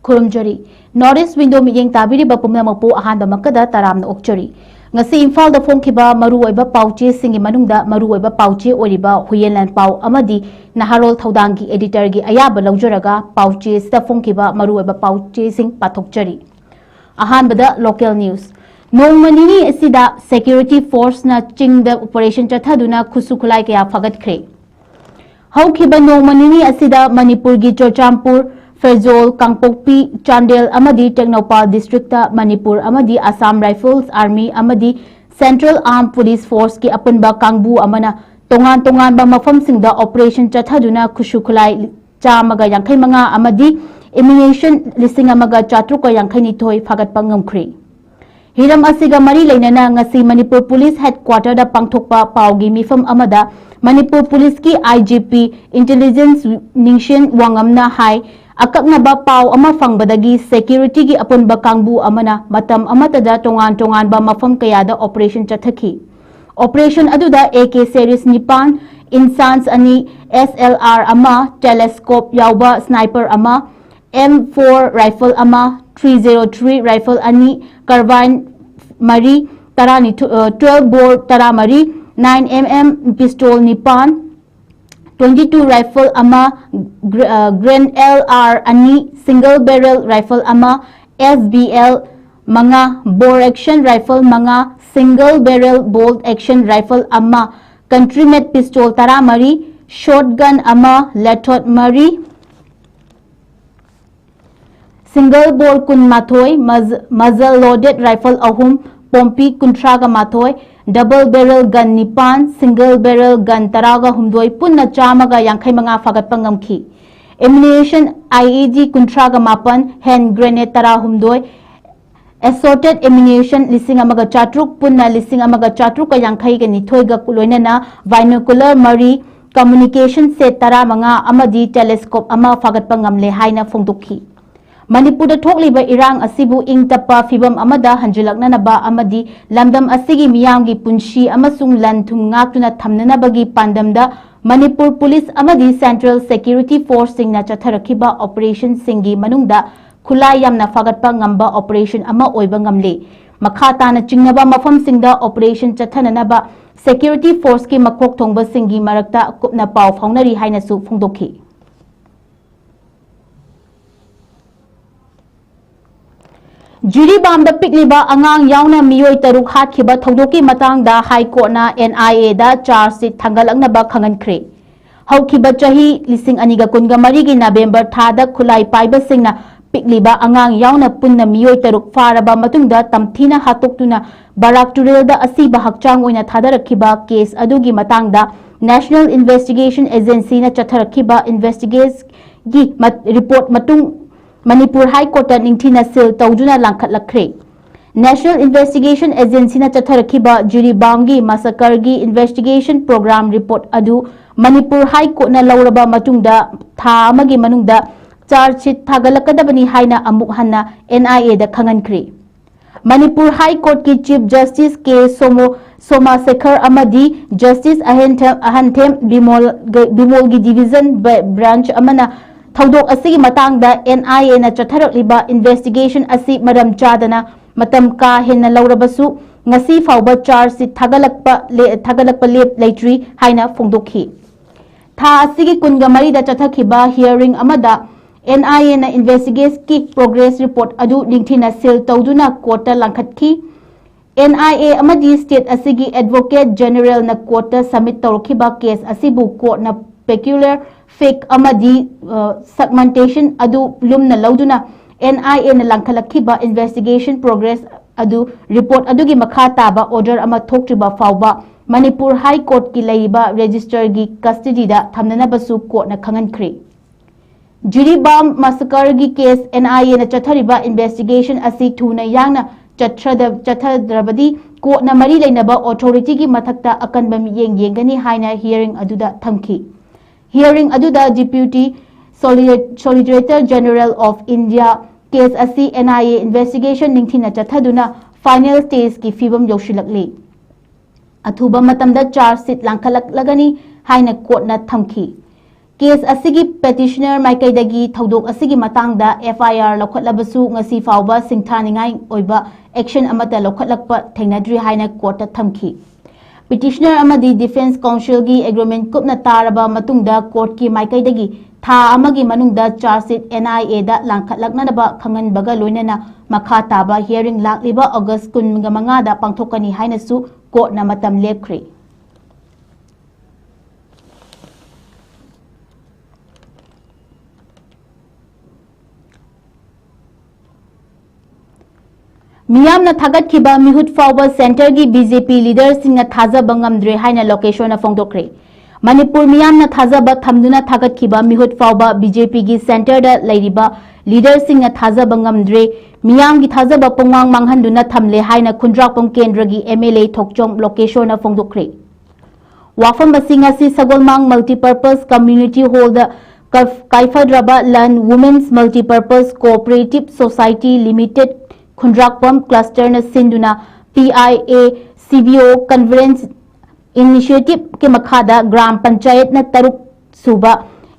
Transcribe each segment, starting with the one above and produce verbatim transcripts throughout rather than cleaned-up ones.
ꯈꯨꯔꯨꯝꯖꯔꯤ꯫ North East Window ꯃꯤꯠꯌꯦꯡ ꯇꯥꯕꯤꯔꯤꯕ ꯄꯨꯝꯅꯃꯛꯄꯨ ꯑꯍꯥꯟꯕꯃꯛꯇꯗ ꯇꯔꯥꯝꯅ ꯑꯣꯛꯆꯔꯤ꯫ ꯉꯁꯤ ꯏꯝꯐꯥꯜꯗ ꯐꯣꯡꯈꯤꯕ ꯃꯔꯨꯑꯣꯏꯕ ꯄꯥꯎꯆꯦꯁꯤꯡꯒꯤ ꯃꯅꯨꯡꯗ ꯃꯔꯨꯑꯣꯏꯕ ꯄꯥꯎꯆꯦ ꯑꯣꯏꯔꯤꯕ ꯍꯨꯌꯦꯟꯂꯥꯟ ꯄꯥꯎ ꯑꯃꯗꯤ ꯅꯍꯥꯔꯣꯜ ꯊꯧꯗꯥꯡꯒꯤ editorꯒꯤ ꯑꯌꯥꯕ ꯂꯧꯖꯔꯒ ꯄꯥꯎꯆꯦꯁꯤꯗ ꯐꯣꯡꯈꯤꯕ ꯃꯔꯨꯑꯣꯏꯕ ꯄꯥꯎꯆꯦꯁꯤꯡ ꯄꯥꯊꯣꯛꯆꯔꯤ꯫ ꯑꯍꯥꯟꯕꯗ local news꯫ ꯅꯣꯡꯃ ꯅꯤꯅꯤ ꯑꯁꯤꯗ security forceꯅ ꯆꯤꯡꯗ operation ꯆꯠꯊꯗꯨꯅ ꯈꯨꯠꯁꯨ ꯈꯨꯠꯂꯥꯏ ꯀꯌꯥ ꯐꯥꯒꯠꯈ꯭ꯔꯦ꯫ ꯍꯧꯈꯤꯕ ꯅꯣꯡꯃ ꯅꯤꯅꯤ ꯑꯁꯤꯗ ꯃꯅꯤꯄꯨꯔꯒꯤ ꯆꯨꯔꯆꯥꯟꯄꯨꯔ, ꯐꯦꯔꯖꯣꯜ, ꯀꯥꯡꯄꯣꯛꯄꯤ, ꯆꯥꯟꯗꯦꯜ ꯑꯃꯗꯤ ꯇꯦꯡꯅꯧꯄꯥꯜ districtꯇ ꯃꯅꯤꯄꯨꯔ ꯑꯃꯗꯤ Assam Rifles, Army ꯑꯃꯗꯤ Central Armed Police Forceꯀꯤ ꯑꯄꯨꯟꯕ ꯀꯥꯡꯕꯨ ꯑꯃꯅ ꯇꯣꯉꯥꯟ ꯇꯣꯉꯥꯟꯕ ꯃꯐꯝꯁꯤꯡꯗ operation ꯆꯠꯊꯗꯨꯅ ꯈꯨꯠꯁꯨ ꯈꯨꯠꯂꯥꯏ ꯆꯥꯝꯃꯒ ꯌꯥꯡꯈꯩ ꯃꯉꯥ ꯑꯃꯗꯤ ammunition ꯂꯤꯁꯤꯡ ꯑꯃꯒ ꯆꯥꯇ꯭ꯔꯨꯛꯀ ꯌꯥꯡꯈꯩ ꯅꯤꯊꯣꯏ ꯐꯥꯒꯠꯄ ꯉꯝꯈ꯭ꯔꯦ꯫ ꯍꯤꯔꯝ ꯑꯁꯤꯒ ꯃꯔꯤ ꯂꯩꯅꯅ ꯉꯁꯤ ꯃꯅꯤꯄꯨꯔ ꯄꯨꯂꯤꯁ headquarterꯗ ꯄꯥꯡꯊꯣꯛꯄ ꯄꯥꯎꯒꯤ ꯃꯤꯐꯝ ꯑꯃꯗ ꯃꯅꯤꯄꯨꯔ ꯄꯨꯂꯤꯁꯀꯤ I G P intelligence ꯅꯤꯡꯁꯦꯟ ꯋꯥꯉꯝꯅ ꯍꯥꯏ, ꯑꯀꯛꯅꯕ ꯄꯥꯎ ꯑꯃ ꯐꯪꯕꯗꯒꯤ securityꯒꯤ ꯑꯄꯨꯟꯕ ꯀꯥꯡꯕꯨ ꯑꯃꯅ ꯃꯇꯝ ꯑꯃꯠꯇꯗ ꯇꯣꯉꯥꯟ ꯇꯣꯉꯥꯟꯕ ꯃꯐꯝ ꯀꯌꯥꯗ operation ꯆꯠꯊꯈꯤ꯫ Operation ꯑꯗꯨꯗ A K series ꯅꯤꯄꯥꯟ, INSAS ꯑꯅꯤ, S L R ꯑꯃ, telescope ꯌꯥꯎꯕ sniper ꯑꯃ, M four rifle ꯑꯃ, three zero three rifle ꯑꯅꯤ, carbine ꯃꯔꯤ, ꯇꯔꯥꯅꯤꯊꯣꯏ, ꯑ, twelve bore ꯇꯔꯥꯃꯔꯤ, nine M M pistol ꯅꯤꯄꯥꯟ, twenty two rifle ꯑꯃ, Gr-, ꯑ, Grenadier ꯑꯅꯤ, single barrel rifle ꯑꯃ, S B L ꯃꯉꯥ, bore action rifle ꯃꯉꯥ, single barrel bolt action rifle ꯑꯃ, country made pistol ꯇꯔꯥꯃꯔꯤ, shotgun ꯑꯃ, ꯂꯦꯊꯣꯠ ꯃꯔꯤ, single bore ꯀꯨꯟꯃꯥꯊꯣꯏ, muzzle loaded rifle ꯑꯍꯨꯝ, ꯄꯣꯝꯄꯤ ꯀꯨꯟꯊ꯭ꯔꯥꯒ ꯃꯥꯊꯣꯏ, double barrel gun ꯅꯤꯄꯥꯟ, single barrel gun ꯇꯔꯥꯒ ꯍꯨꯝꯗꯣꯏ, ꯄꯨꯟꯅ ꯆꯥꯝꯃꯒ ꯌꯥꯡꯈꯩ ꯃꯉꯥ ꯐꯥꯒꯠꯄ ꯉꯝꯈꯤ꯫ Ammunition I E D ꯀꯨꯟꯊ꯭ꯔꯥꯒ ꯃꯥꯄꯟ, hand grenade ꯇꯔꯥꯍꯨꯝꯗꯣꯏ, assorted ammunition ꯂꯤꯁꯤꯡ ꯑꯃꯒ ꯆꯥꯇ꯭ꯔꯨꯛ, ꯄꯨꯟꯅ ꯂꯤꯁꯤꯡ ꯑꯃꯒ ꯆꯥꯇ꯭ꯔꯨꯛꯀ ꯌꯥꯡꯈꯩꯒ ꯅꯤꯊꯣꯏꯒ ꯂꯣꯏꯅꯅ binocular ꯃꯔꯤ, communication set ꯇꯔꯥꯃꯉꯥ ꯑꯃꯗꯤ telescope ꯑꯃ ꯐꯥꯒꯠꯄ ꯉꯝꯂꯦ ꯍꯥꯏꯅ ꯐꯣꯡꯗꯣꯛꯈꯤ꯫ ꯃꯅꯤꯄꯨꯔꯗ ꯊꯣꯛꯂꯤꯕ ꯏꯔꯥꯡ ꯑꯁꯤꯕꯨ ꯏꯪ ꯇꯞꯄ ꯐꯤꯚꯝ ꯑꯃꯗ ꯍꯟꯖꯤꯜꯂꯛꯅꯅꯕ ꯑꯃꯗꯤ ꯂꯝꯗꯝ ꯑꯁꯤꯒꯤ ꯃꯤꯌꯥꯝꯒꯤ ꯄꯨꯟꯁꯤ ꯑꯃꯁꯨꯡ ꯂꯟ ꯊꯨꯝ ꯉꯥꯛꯇꯨꯅ ꯊꯝꯅꯅꯕꯒꯤ ꯄꯥꯟꯗꯝꯗ ꯃꯅꯤꯄꯨꯔ ꯄꯨꯂꯤꯁ ꯑꯃꯗꯤ central security forceꯁꯤꯡꯅ ꯆꯠꯊꯔꯛꯈꯤꯕ operationꯁꯤꯡꯒꯤ ꯃꯅꯨꯡꯗ ꯈꯨꯠꯂꯥꯏ ꯌꯥꯝꯅ ꯐꯒꯠꯄ ꯉꯝꯕ operation ꯑꯃ ꯑꯣꯏꯕ ꯉꯝꯂꯦ꯫ ꯃꯈꯥ ꯇꯥꯅ ꯆꯤꯡꯅꯕ ꯃꯐꯝꯁꯤꯡꯗ operation ꯆꯠꯊꯅꯅꯕ security forceꯀꯤ ꯃꯀꯣꯛ ꯊꯣꯡꯕꯁꯤꯡꯒꯤ ꯃꯔꯛꯇ ꯀꯨꯞꯅ ꯄꯥꯎ ꯐꯥꯎꯅꯔꯤ ꯍꯥꯏꯅꯁꯨ ꯐꯣꯡꯗꯣꯛꯈꯤ꯫ ꯖꯤꯔꯤꯕꯥꯝꯗ ꯄꯤꯛꯂꯤꯕ ꯑꯉꯥꯡ ꯌꯥꯎꯅ ꯃꯤꯑꯣꯏ ꯇꯔꯨꯛ ꯍꯥꯠꯈꯤꯕ ꯊꯧꯗꯣꯛꯀꯤ ꯃꯇꯥꯡꯗ ꯍꯥꯏ ꯀꯣꯔꯠꯅ NIAꯗ charge sheet ꯊꯥꯡꯒꯠꯂꯛꯅꯕ ꯈꯪꯍꯟꯈ꯭ꯔꯦ꯫ ꯍꯧꯈꯤꯕ ꯆꯍꯤ ꯂꯤꯁꯤꯡ ꯑꯅꯤꯒ ꯀꯨꯟꯒ ꯃꯔꯤꯒꯤ November ꯊꯥꯗ ꯈꯨꯠꯂꯥꯏ ꯄꯥꯏꯕꯁꯤꯡꯅ ꯄꯤꯛꯂꯤꯕ ꯑꯉꯥꯡ ꯌꯥꯎꯅ ꯄꯨꯟꯅ ꯃꯤꯑꯣꯏ ꯇꯔꯨꯛ ꯐꯥꯔꯕ ꯃꯇꯨꯡꯗ ꯇꯝꯊꯤꯅ ꯍꯥꯠꯇꯣꯛꯇꯨꯅ ꯕꯔꯥꯛ ꯇꯨꯔꯦꯜꯗ ꯑꯁꯤꯕ ꯍꯛꯆꯥꯡ ꯑꯣꯏꯅ ꯊꯥꯗꯔꯛꯈꯤꯕ case ꯑꯗꯨꯒꯤ ꯃꯇꯥꯡꯗ National Investigation Agencyꯅ ꯆꯠꯊꯔꯛꯈꯤꯕ investigationꯒꯤ ꯃ-, report ꯃꯇꯨꯡ ꯃꯅꯤꯄꯨꯔ High Courtꯇ ꯅꯤꯡꯊꯤꯅ seal ꯇꯧꯗꯨꯅ ꯂꯥꯡꯈꯠꯂꯛꯈ꯭ꯔꯦ꯫ National Investigation Agencyꯅ ꯆꯠꯊꯔꯛꯈꯤꯕ ꯖꯤꯔꯤꯕꯥꯝꯒꯤ massacreꯒꯤ investigation program report ꯑꯗꯨ ꯃꯅꯤꯄꯨꯔ High Courtꯅ ꯂꯧꯔꯕ ꯃꯇꯨꯡꯗ ꯊꯥ ꯑꯃꯒꯤ ꯃꯅꯨꯡꯗ charge sheet ꯊꯥꯒꯠꯂꯛꯀꯗꯕꯅꯤ ꯍꯥꯏꯅ ꯑꯃꯨꯛ ꯍꯟꯅ NIAꯗ ꯈꯪꯍꯟꯈ꯭ꯔꯦ꯫ ꯃꯅꯤꯄꯨꯔ High Courtꯀꯤ Chief Justice ꯀꯦ ꯁꯣꯃꯣ-, ꯁꯣꯃꯥ ꯁꯦꯈꯔ ꯑꯃꯗꯤ Justice ꯑꯍꯦꯟꯊꯦꯝ, ꯑꯍꯟꯊꯦꯝ ꯕꯤꯃꯣꯜ-, ꯕꯤꯃꯣꯜꯒꯤ division ꯕ-, branch ꯑꯃꯅ ꯊꯧꯗꯣꯛ ꯑꯁꯤꯒꯤ ꯃꯇꯥꯡꯗ NIAꯅ ꯆꯠꯊꯔꯛꯂꯤꯕ investigation ꯑꯁꯤ ꯃꯔꯝ ꯆꯥꯗꯅ ꯃꯇꯝ ꯀꯥ ꯍꯦꯟꯅ ꯂꯧꯔꯕꯁꯨ ꯉꯁꯤ ꯐꯥꯎꯕ charge sheet ꯊꯥꯒꯠꯂꯛꯄ ꯂꯦ-, ꯊꯥꯒꯠꯂꯛꯄ ꯂꯦꯞ-, ꯂꯩꯇ꯭ꯔꯤ ꯍꯥꯏꯅ ꯐꯣꯡꯗꯣꯛꯈꯤ꯫ ꯊꯥ ꯑꯁꯤꯒꯤ ꯀꯨꯟꯒ ꯃꯔꯤꯗ ꯆꯠꯊꯈꯤꯕ hearing ꯑꯃꯗ NIAꯅ investigationꯀꯤ progress report ꯑꯗꯨ ꯅꯤꯡꯊꯤꯅ seal ꯇꯧꯗꯨꯅ courtꯇ ꯂꯥꯡꯈꯠꯈꯤ꯫ NIA ꯑꯃꯗꯤ state ꯑꯁꯤꯒꯤ Advocate Generalꯅ courtꯇ submit ꯇꯧꯔꯛꯈꯤꯕ case ꯑꯁꯤꯕꯨ courtꯅ peculiar fact ꯑꯃꯗꯤ, ꯑ, segmentation ꯑꯗꯨ ꯂꯨꯝꯅ ꯂꯧꯗꯨꯅ NIAꯅ ꯂꯥꯡꯈꯠꯂꯛꯈꯤꯕ investigation progress ꯑꯗꯨ report ꯑꯗꯨꯒꯤ ꯃꯈꯥ ꯇꯥꯕ order ꯑꯃ ꯊꯣꯛꯇ꯭ꯔꯤꯕ ꯐꯥꯎꯕ ꯃꯅꯤꯄꯨꯔ High Courtꯀꯤ ꯂꯩꯔꯤꯕ registrarꯒꯤ custodyꯗ ꯊꯝꯅꯅꯕꯁꯨ courtꯅ ꯈꯪꯍꯟꯈ꯭ꯔꯦ꯫ ꯖꯤꯔꯤꯕꯥꯝ massacreꯒꯤ case NIAꯅ ꯆꯠꯊꯔꯤꯕ investigation ꯑꯁꯤ ꯊꯨꯅ ꯌꯥꯡꯅ ꯆꯠꯊꯗ-, ꯆꯠꯊꯗ꯭ꯔꯕꯗꯤ courtꯅ ꯃꯔꯤ ꯂꯩꯅꯕ authorityꯒꯤ ꯃꯊꯛꯇ ꯑꯀꯟꯕ ꯃꯤꯠꯌꯦꯡ ꯌꯦꯡꯒꯅꯤ ꯍꯥꯏꯅ hearing ꯑꯗꯨꯗ ꯊꯝꯈꯤ꯫ Hearing ꯑꯗꯨꯗ Deputy Soli-, Solicitor General of India case ꯑꯁꯤ NIA investigation ꯅꯤꯡꯊꯤꯅ ꯆꯠꯊꯗꯨꯅ final stageꯀꯤ ꯐꯤꯕꯝ ꯌꯧꯁꯤꯜꯂꯛꯂꯤ꯫ ꯑꯊꯨꯕ ꯃꯇꯝꯗ charge sheet ꯂꯥꯡꯈꯠꯂꯛꯂꯒꯅꯤ ꯍꯥꯏꯅ courtꯅ ꯊꯝꯈꯤ꯫ Case ꯑꯁꯤꯒꯤ petitioner ꯃꯥꯏꯀꯩꯗꯒꯤ ꯊꯧꯗꯣꯛ ꯑꯁꯤꯒꯤ ꯃꯇꯥꯡꯗ F I R ꯂꯧꯈꯠꯂꯕꯁꯨ ꯉꯁꯤ ꯐꯥꯎꯕ ꯁꯤꯡꯊꯥꯅꯤꯡꯉꯥꯏ ꯑꯣꯏꯕ action ꯑꯃꯠꯇ ꯂꯧꯈꯠꯂꯛꯄ ꯊꯦꯡꯅꯗ꯭ꯔꯤ ꯍꯥꯏꯅ courtꯇ ꯊꯝꯈꯤ꯫ Petitioner ꯑꯃꯗꯤ defence counselꯒꯤ agreement ꯀꯨꯞꯅ ꯇꯥꯔꯕ ꯃꯇꯨꯡꯗ courtꯀꯤ ꯃꯥꯏꯀꯩꯗꯒꯤ ꯊꯥ ꯑꯃꯒꯤ ꯃꯅꯨꯡꯗ charge sheet N I Aꯗ ꯂꯥꯡꯈꯠꯂꯛꯅꯅꯕ ꯈꯪꯍꯟꯕꯒ ꯂꯣꯏꯅꯅ ꯃꯈꯥ ꯇꯥꯕ hearing ꯂꯥꯛꯂꯤꯕ August ꯀꯨꯟꯃꯉꯥꯗ ꯄꯥꯡꯊꯣꯛꯀꯅꯤ ꯍꯥꯏꯅꯁꯨ courtꯅ ꯃꯇꯝ ꯂꯦꯞꯈ꯭ꯔꯦ꯫ ꯃꯤꯌꯥꯝꯅ ꯊꯥꯒꯠꯈꯤꯕ ꯃꯤꯍꯨꯠ ꯐꯥꯎꯕ centreꯒꯤ B J P leaderꯁꯤꯡꯅ ꯊꯥꯖꯕ ꯉꯝꯗ꯭ꯔꯦ ꯍꯥꯏꯅ ꯂꯣꯀꯦꯁꯣꯅ ꯐꯣꯡꯗꯣꯛꯈ꯭ꯔꯦ꯫ ꯃꯅꯤꯄꯨꯔ ꯃꯤꯌꯥꯝꯅ ꯊꯥꯖꯕ ꯊꯝꯗꯨꯅ ꯊꯥꯒꯠꯈꯤꯕ ꯃꯤꯍꯨꯠ ꯐꯥꯎꯕ B J Pꯒꯤ centreꯗ ꯂꯩꯔꯤꯕ leaderꯁꯤꯡꯅ ꯊꯥꯖꯕ ꯉꯝꯗ꯭ꯔꯦ, ꯃꯤꯌꯥꯝꯒꯤ ꯊꯥꯖꯕ ꯄꯨꯡꯃꯥꯡ ꯃꯥꯡꯍꯟꯗꯨꯅ ꯊꯝꯂꯦ ꯍꯥꯏꯅ ꯈꯨꯟꯗ꯭ꯔꯥꯛꯄꯝ ꯀꯦꯟꯗ꯭ꯔꯒꯤ M L A ꯊꯣꯛꯆꯣꯝ ꯂꯣꯀꯦꯁꯣꯅ ꯐꯣꯡꯗꯣꯛꯈ꯭ꯔꯦ꯫ ꯋꯥꯐꯝ ꯑꯁꯤ ꯉꯁꯤ ꯁꯒꯣꯜꯃꯥꯡ Multipurpose Community Hallꯗ ꯀꯥꯏꯐꯗ꯭ꯔꯕ ꯂꯟ Women's Multipurpose Cooperative Society Limited ꯈꯨꯟꯗ꯭ꯔꯥꯛꯄꯝ clusterꯅ ꯁꯤꯟꯗꯨꯅ P I A C B O conference initiativeꯀꯤ ꯃꯈꯥꯗ ꯒ꯭ꯔꯥꯝ ꯄꯟꯆꯥꯌꯠꯅ ꯇꯔꯨꯛ ꯁꯨꯕ